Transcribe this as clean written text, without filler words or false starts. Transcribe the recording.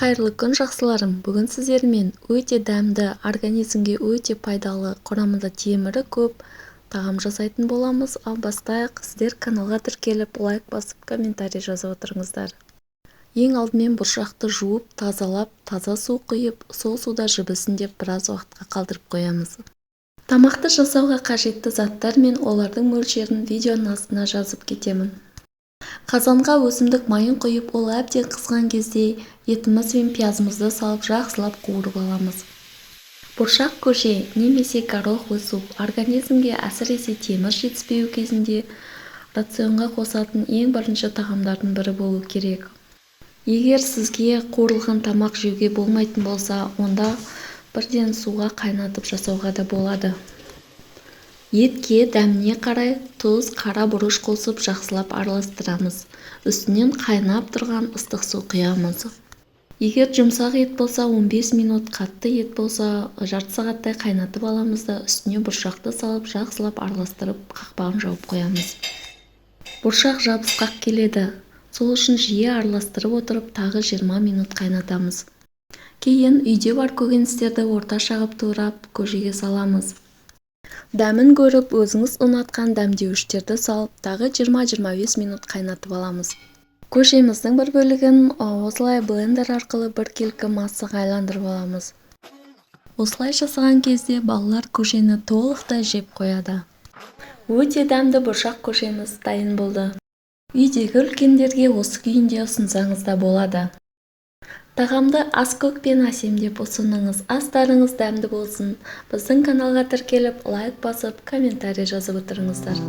Қайырлы күн, жақсыларым! Бүгін сіздермен өте дәмді, организмге өте пайдалы, құрамында темірі көп тағам жасайтын боламыз. Ал бастайық. Сіздер каналға тіркеліп, лайк басып, комментарий жазып отырыңыздар. Ең алдымен бұршақты жуып, тазалап, таза су құйып, сол суда жібісін деп біраз уақытқа қалдырып қоямыз. Тамақты жасауға қажетті заттар мен олардың мөлшерін видеоның астына жазып кетемін. Қазанға өсімдік майын құйып, ол әбден қызған кезде етіміз бен пиязымызды салып, жақсылап қуырып аламыз. Бұршақ көже немесе гороховый суп организмге, әсіресе темір жетіспеуі кезінде рационға қосатын ең бірінші тағамдардың бірі болу керек. Егер сізге қуырылған тамақ жеуге болмайтын болса, онда бірден суға қайнатып жасауға да болады. Етке дәміне қарай тұз, қара бұрыш қосып, жақсылап араластырамыз. Үстінен қайнап тұрған ыстық су құямыз. Егер жұмсақ ет болса, 15 минут, қатты ет болса, жарты сағаттай қайнатып аламыз да, үстіне бұршақты салып, жақсылап араластырып, қақпағын жауып қоямыз. Бұршақ жабысқақ келеді, сол үшін жиі араластырып отырып, тағы 20 минут қайнатамыз. Кейін үйде бар көкөністерді орташа қып турап, көжеге саламыз. Дәмін көріп, өзіңіз ұнатқан дәмдеуіштерді салып, тағы 20-25 минут қайнатып аламыз. Көжеміздің бір бөлігін осылай блендер арқылы біркелкі массаға айландырып аламыз. Осылай жасаған кезде балалар көжені толықтай жеп қояды. Өте дәмді бұршақ көжеміз дайын болды. Үйдегі үлкендерге осы күйінде ұсынсаңыз да болады. Тағамды аскөкпен әсемдеп ұсыныңыз. Астарыңыз дәмді болсын. Біздің каналға тіркеліп, лайк басып, комментарий жазып отырыңыздар.